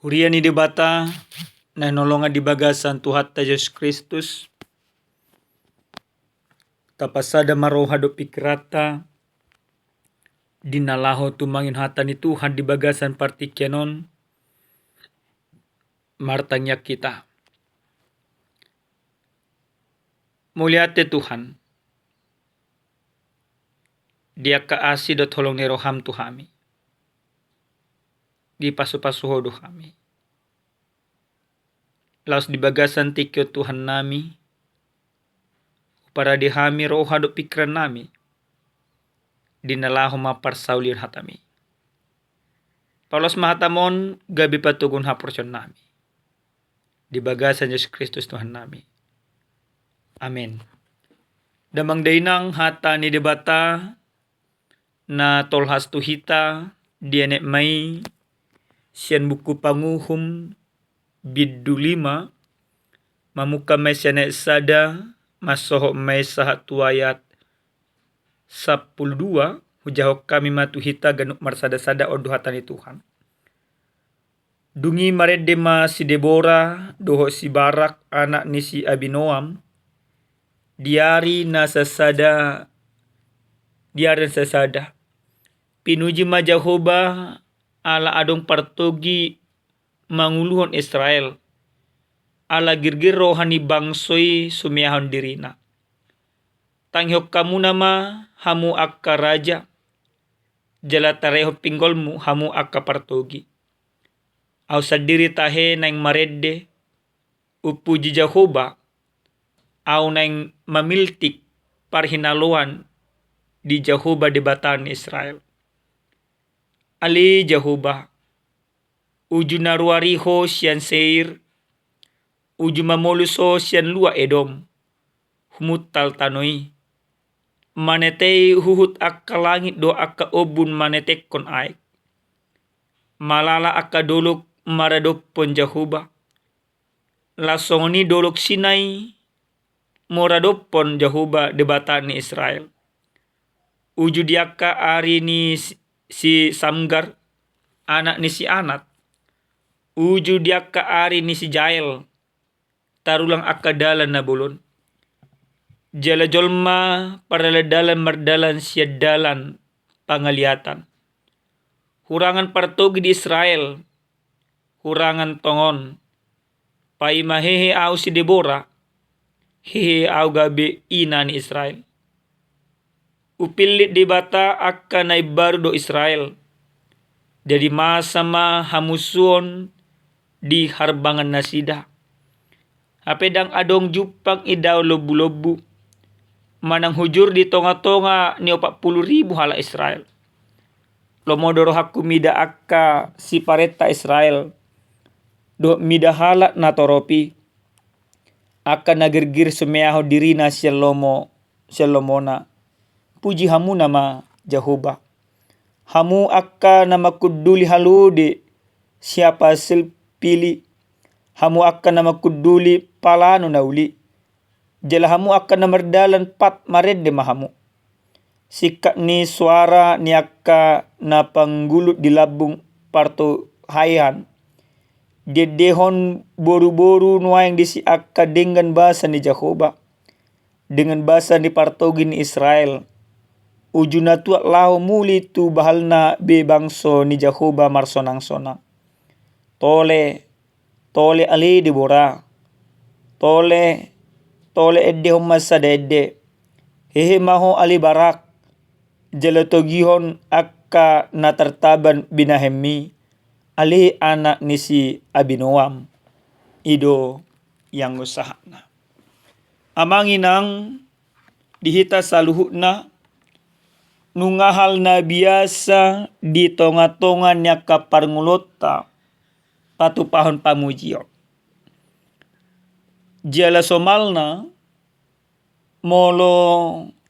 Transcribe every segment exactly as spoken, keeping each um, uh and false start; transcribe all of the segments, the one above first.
Huria ni Debata na hinaholongan di bagasan Tuhanta Jesus Kristus, tapasada ma roha dohot pikiranta di na laho tumangihon hata ni Tuhan di bagasan partingkian on. Martangiang hita. Mauliate Tuhan, di angka asi dohot holong ni roham tu hami. Dipasupasu Ho do hami. Laos di bagasan tingki on Tuhannami, huparade hami roha dohot pingkirannami di na laho mamparsaulihon hatami. Paulos ma hatam on gabe patoguhon haporseaonnami di bagasan Jesus Kristus Tuhannami. Amen. Damang dainang, hata ni Debata na tolhas tu hita dienet ma i sian buku Panguhum bindu lima, mamungka ma i sian ayat sada, mansohot ma i sahat tu ayat sampulu dua. Hujahahon hami ma tu hita ganup marsadasada, on do hata ni Tuhan. Dung i marende ma si Debora dohot si Barak anak ni si Abinoam di ari na sasada, di ari na sasada. Pinuji ma Jahowa ala adong partogi manguluhon Israel, ala girgir roha ni bangso i sumeahon dirina. Tangihon hamuna ma hamu angka raja, jala tarehon pinggolmu hamu angka partogi. Ahu sandiri tahe naeng marende, umpuji Jahowa, ahu naeng mamiltik parhinaloan di Jahowa Debata ni Israel. Ale Jahowa, uju na ruari Ho sian Seir, uju mamolus Ho sian luat Edom, humuntal tano i. Manetei huhut angka langit dohot angka ombun manetekkon aek. Malala angka dolok maradophon Jahowa. Laos songon i dolok Sinai maradophon Jahowa Debata ni Israel. Uju di angka ari ni si, si Samgar, anak ni si Anat. Uju di angka ari ni si Jael, tarulang angka dalan na bolon. Jala jolma pardalandalan mardalan sian dalan pangaliatan. Hurangan partogi di Israel, hurangan tongon. Paima hehe ahu si Debora, hehe ahu gabe ina ni Israel. Hupillit Debata angka na imbaru do Israel. Jadi masa ma hamusuon di harbangan nasida. Hape ndang adong jumpang idaon lombu-lombu manang hujur di tonga-tonga ni opat pulu ribu halak Israel. Lomo do rohangku mida angka siparenta Israel, dohot mida halak na torop i, angka na girgir sumeahon dirina sian lomo, sian lomona. Puji hamuna ma Jahowa. Hamu angka na mangkunduli halode siapasel pili, hamu angka na mangkunduli palano na uli, jala hamu angka na mardalan pat marende ma hamu. Singkat ni soara ni angka na panggulut di lambung partohaean, diendehon boruboru nuaeng disi angka denggan basa ni Jahowa, denggan basa ni partogi ni Israel, uju na tuat laho muli tu bahalna be bangso ni Jahowa marsonangsonang. Tole, tole ale Debora. Tole, tole endehon ma sada ende. Hehe ma ho ale Barak. Jala togihon angka na tartaban binahenmi, ale anak ni si Abinoam. I do ianggo sahatna. Amang inang, di hita saluhutna, nunga hal na biasa di tonga-tonga ni angka parngoluonta patupahon pamujion. Jala somalna, molo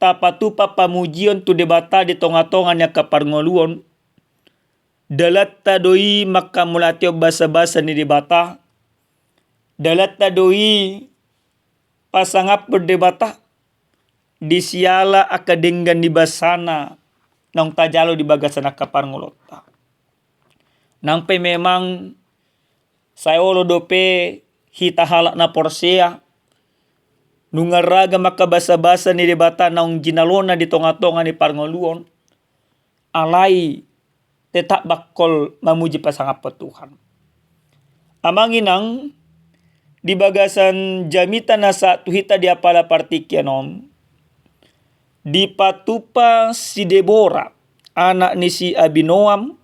tapatupa pamujion tu Debata di tonga-tonga ni angka parngoluon, dalanta do i manghamauliatehon basa-basa ni Debata, dalanta do i pasangaphon Debata di siala angka denggan ni basana naung tajalo di bagasan angka parngoluonta. Nang pe memang Sai olo dope hita halak na porsea, nunga ragam angka basabasa ni Debata naung jinalona di tongatonga ni parngoluon, alai tetap bangkol mamuji pasangaphon Tuhan. Amang inang, di bagasan jamita na sahat tu hita di apala partingkian on, dipatupa si Debora, anak ni si Abinoam,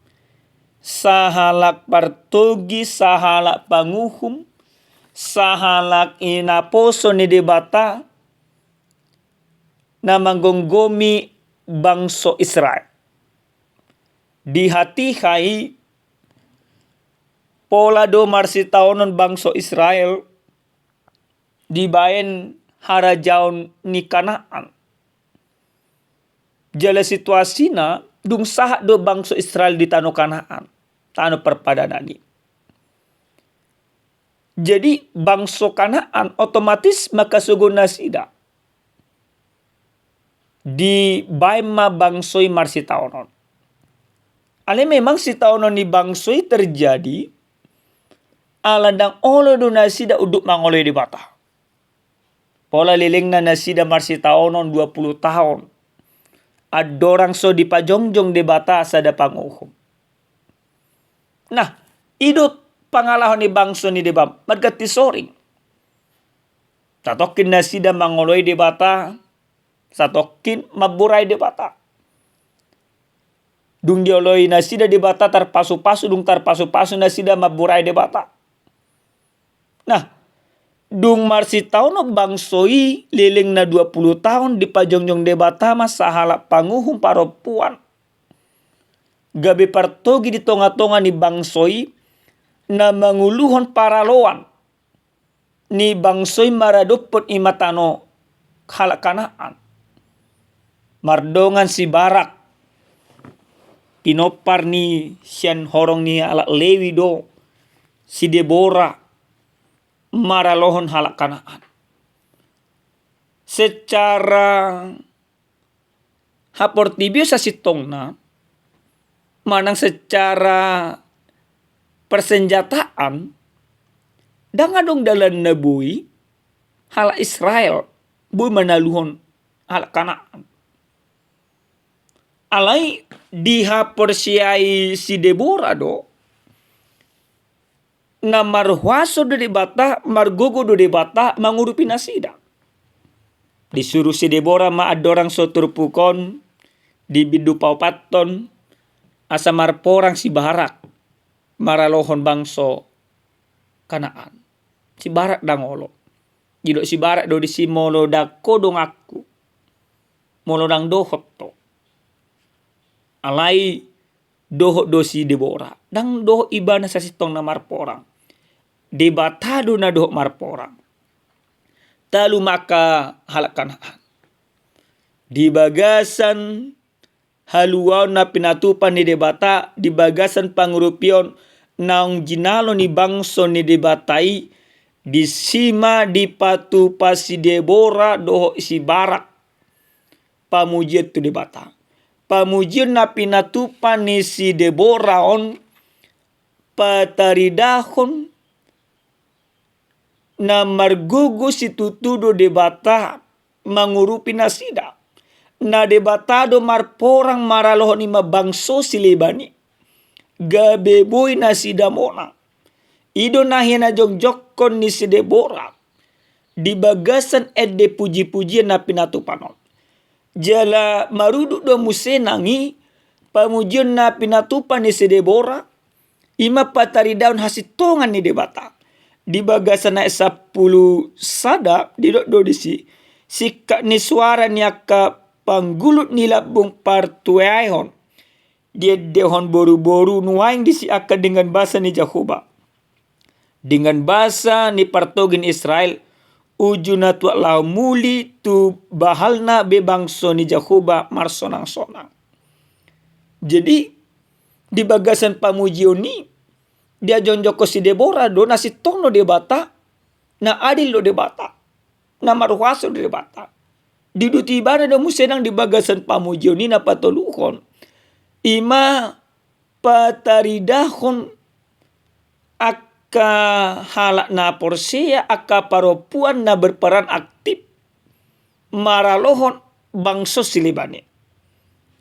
sahalak partogi, sahalak panguhum, sahalak i naposo ni Debata, na manggomgomi bangso Israel. Di hatiha i, pola do marsitaonon bangso Israel dibaen harajaon ni Kanaan. Jala situasina, dung sahat do bangso Israel di tano Kanaan, tano parpadanan i. Jadi, bangso Kanaan otomatis mangkasogo nasida. Dibaen ma bangso i marsitaonon. Alai memang sitaonon ni bangso i terjadi, ala ndang olo do nasida unduk mangoloi Debata. Pola lelengna nasida marsitaonon dua pulu taon. Andorang so dipajongjong Debata sada panguhum. Nah, i do pangalaho ni bangso ni Debata, marganti soring. Satongkin nasida mangoloi Debata, satongkin mamborai Debata. Dung dioloi nasida Debata tarpasupasu, dung tarpasupasu nasida mamborai Debata. Nah, dung marsitaonon bangso i lelengna dua pulu taon, dipajongjong Debata ma sahalak panguhum parompuan gabe partogi di tongatonga ni bangso i, na manguluhon paraloan ni bangso i maradophon i ma tano halak Kanaan. Mardongan si Barak, pinompar ni sian horong ni halak Lewi do si Debora maralohon halak Kanaan. Secara haportibion sasintongna, manang secara persenjataan, ndang adong dalanna boi halak Israel boi manaluhon halak Kanaan. Alai dihaporseai si Debora do, na marhuaso do Debata, margogo do Debata mangurupi nasida. Disuru si Debora ma andorang so turpuk on, di bindu paopathon, asa marporang si Barak maralohon bangso Kanaan. Si Barak ndang olo. Didok si Barak do disi, molo ndang ho donganku, molo ndang dohot ho. Alai dohot do si Debora. Ndang dohot ibana sasintongna marporang. Debata do na dohot marporang. Talu ma angka halak Kanaan. Di bagasan haluaon na pinatupa ni Debata, di bagasan pangurupion naung jinalo ni bangso ni Debata i, disi ma dipatupa si Debora dohot si Barak pamujion tu Debata. Pamujion na pinatupa ni si Debora on pataridahon na margogo situtu do Debata mangurupi nasida. Na Debata do marporang maralohon i ma bangso sileban i, gabe boi nasida monang. I do na hinajongjongkon ni si Debora di bagasan ende pujipujian na pinatupan on. Jala marudut do muse nang i pamujion na pinatupa ni si Debora, i ma pataridahon hasintongan ni Debata. Di bagasan ayat sampulu sada didok do disi, singkat ni soara ni angka panggulut ni lambung partuaehon, diendehon boruboru nuaeng disi angka denggan basa ni Jahowa. Denggan basa ni partogi ni Israel, uju na tuat laho muli tu bahalna be bangso ni Jahowa marsonangsonang. Jadi, di bagasan pamujion i, diajongjongkon si Debora do na sintong do Debata, na adil do Debata, na marhuaso do Debata. Diuduti ibana do muse nang di bagasan pamujion i na patoluhon, i ma pataridahon angka angka halak na porsea, angka parompuan na berperan aktif maralohon bangso sileban i.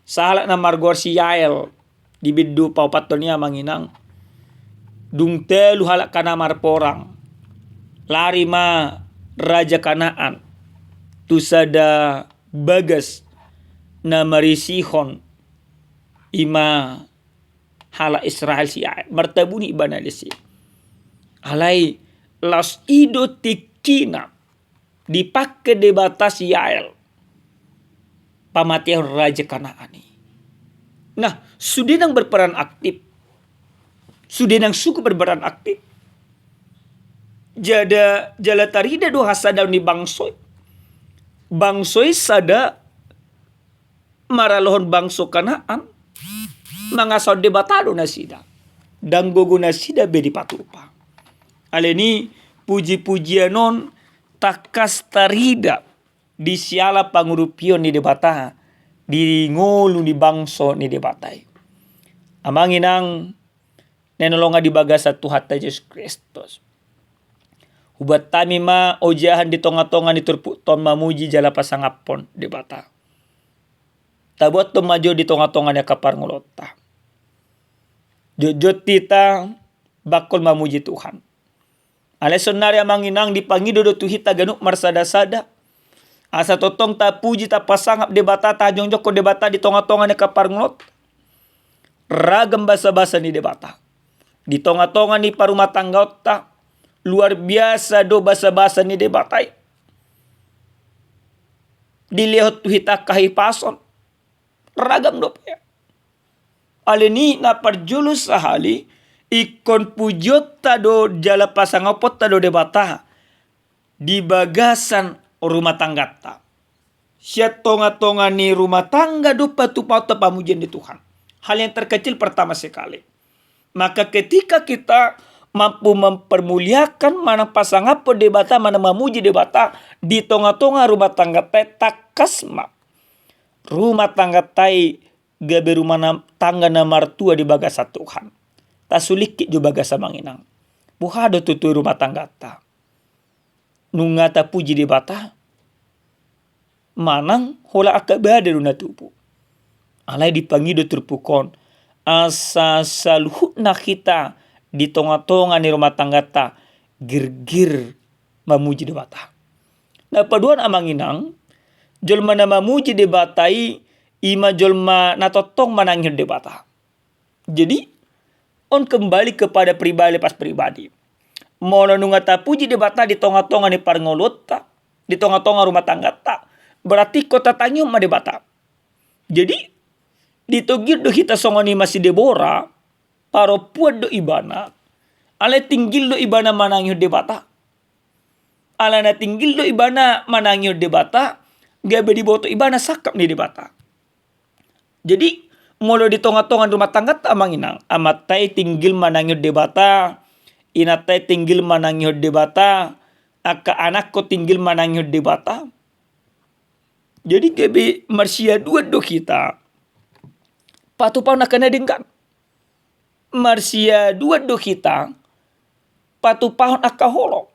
Sahalak na margoar si Yael, di bindu paopathon i, amang inang, dung talu halak Kanaan marporang, lari ma raja Kanaan tu sada bagas na marisihon i ma halak Israel si Yael. Martabuni ibana disi. Alai laos i do tingkina dipangke Debata si Yael pamatehon raja Kanaan i. Nah, sude nang berperan aktif, sude nang suku berperan aktif, jada jala tarida do hasadaon ni bangso i. Bangso i sada maralohon bangso Kanaan, mangasahon Debata do nasida. Ndang gogo nasida be dipatupa. Alani i, puji-pujian on tangkas tarida di siala pangurupion ni Debata di ngolu ni bangso ni Debata i. Amang inang na hinaholongan di bagasan Tuhanta Jesus Kristus, hubuat hami ma ojahan di tonga-tonga ni turpukta on mamuji jala pasangaphon Debata. Tabuathon ma jo di tonga-tonga ni angka parngoluonta. Jotjot hita bangkol mamuji Tuhan. Alai saonnari, amang inang, dipangido do tu hita ganup marsada-sada, asa tongtong tapuji, tapasangap Debata, tajongjongkon Debata di tonga-tonga ni angka parngoluonta. Ragam basa-basa ni Debata di tonga-tonga ni parumatanggaonta. Luar biasa do basa-basa ni Debata i. Dilehon tu hita angka hahipason, ragam dope. Alani i, na parjolo sahali, ingkon pujionta do jala pasangaphonta do Debata di bagasan rumah tanggata. Sian tonga-tonga ni rumah tangga do patupaonta pamujian di Tuhan. Hal yang terkecil pertama sekali. Maka ketika kita mampu mempermuliakan manang pasangaphon Debata, manang mamuji Debata di tonga-tonga rumah tanggata i, tangkas ma rumah tanggata i gabe rumah na-, tangga na martua di bagasan Tuhan. Tasulingkit jo bagas, amang inang. Boha do tutu rumah tanggata? Nunga tapuji Debata manang holan angka bada do na tubu? Alai dipangido turpuk on asa saluhutna hita di tonga-tonga ni rumah tanggata girgir mamuji Debata. Na paduahon, amang inang, jolma na mamuji Debata i, i ma jolma na tongtong manangihon Debata. Jadi, on kembali kepada pribadi lepas pribadi. Molo nunga tapuji Debata di tonga-tonga ni parngoluonta, di tonga-tonga rumah tanggata, berarti ingkon tatangihon ma Debata. Jadi, ditonggil do hita songon i ma si Debora, parompuan do ibana, alai tinggil do ibana manangihon Debata. Alana tinggil do ibana manangihon Debata, gabe diboto ibana sangkap ni Debata. Jadi, molo di tonga-tonga ni rumah tanggata, amang inang, amanta i tinggil manangihon Debata, inanta i tinggil manangihon Debata, angka anakko tinggil manangihon Debata. Jadi, gabe marsiaduan do hita patupahon angka na denggan. Marsiaduan do hita patupahon angka holong.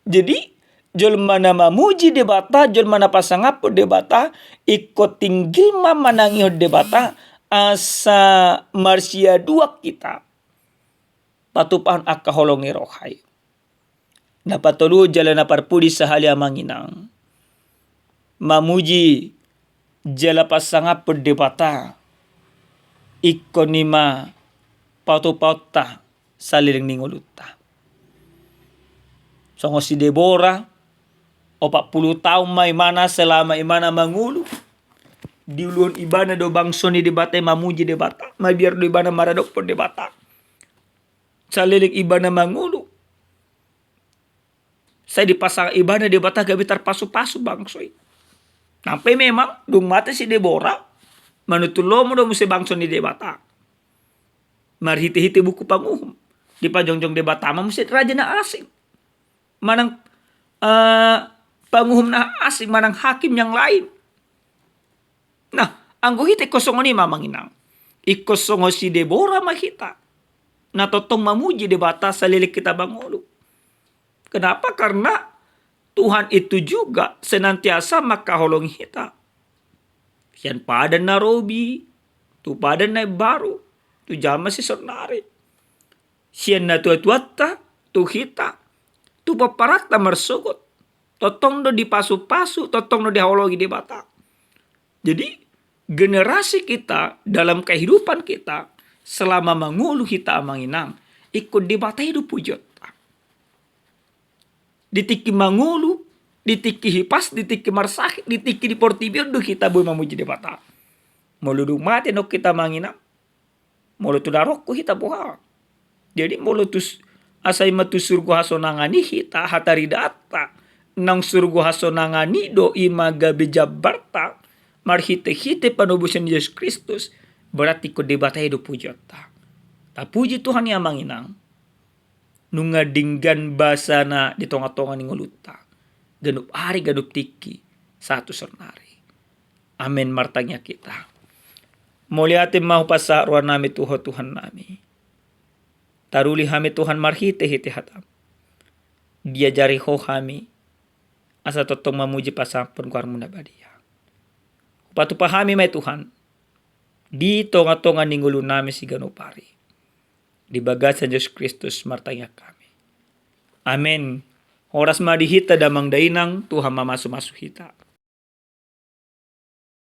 Jadi, jolma na mamuji Debata, jolma na pasangaphon Debata, ingkon tinggil ma manangihon Debata, asa marsiaduan hita patupahon angka holong ni roha i. Na patoluhon jala na parpudi sahali, amang inang, mamuji jala pasangaphon Debata, ingkon i ma patupaonta saleleng ni ngolunta. Songon si Debora, opat pulu taon ma ibana selama ibana mangolu, diuluhon ibana do bangso ni Debata i mamuji Debata, mabiar do ibana maradophon Debata. Saleleng ibana mangolu, sai dipasangap ibana Debata gabe tarpasupasu bangso i. Nang pe memang dung mate si Debora, manuntun lomo do muse bangso ni Debata marhitehite buku panguhum. Dipajongjong Debata ma muse raja na asing manang, eh, panguhum na asing manang hakim yang lain. Nah, anggo hita ingkon songon i ma, amang inang. Ingkon songon si Debora ma hita. na tongtong mamuji Debata saleleng hita mangolu. Kenapa? Karena Tuhan itu juga senantiasa mangkaholongi hita. Sian padan na robi, tu padan na imbaru, tu jama sisonari. Sian natuatuanta, tu hita, tu pomparanta marsogot. Tongtong do dipasupasu, tongtong do dihaholongi Debata. Jadi, generasi kita, dalam kehidupan kita, selama mangolu hita Amang Inang, ingkon Debata i do pujionta. Di tingki mangolu, di tingki hipas, di tingki marsahit, di tingki di portibi on do hita boi mamuji Debata. Molo dung mate annon hita Amang Inang, molo tu darohon hita boha. Jadi molo tu s-, asa i ma tu surgo hasonangan i hita, hataridanta, nang surgo hasonangan i do i ma gabe jambarta, marhitehite panobusan Jesus Kristus, berarti ingkon Debata i do pujionta. Tapuji Tuhan i Amang Inang, nunga denggan basana di tongatonga ni ngolunta, ganup ari ganup tingki, sahat tu sonari. Amen. Martangiang hita. Mauliate ma hupasahat rohanami tu Ho Tuhannami. Taruli hami Tuhan marhitehite hataM. Diajari Ho hami asa tongtong mamuji pasangapon goarMu na badia. Hupatupa hami ma i Tuhan di tongatonga ni ngolunami siganup ari. Di bagasan Jesus Kristus martangiang hami. Amen. Horas ma di hita damang dainang, Tuhan mamasumasu hita.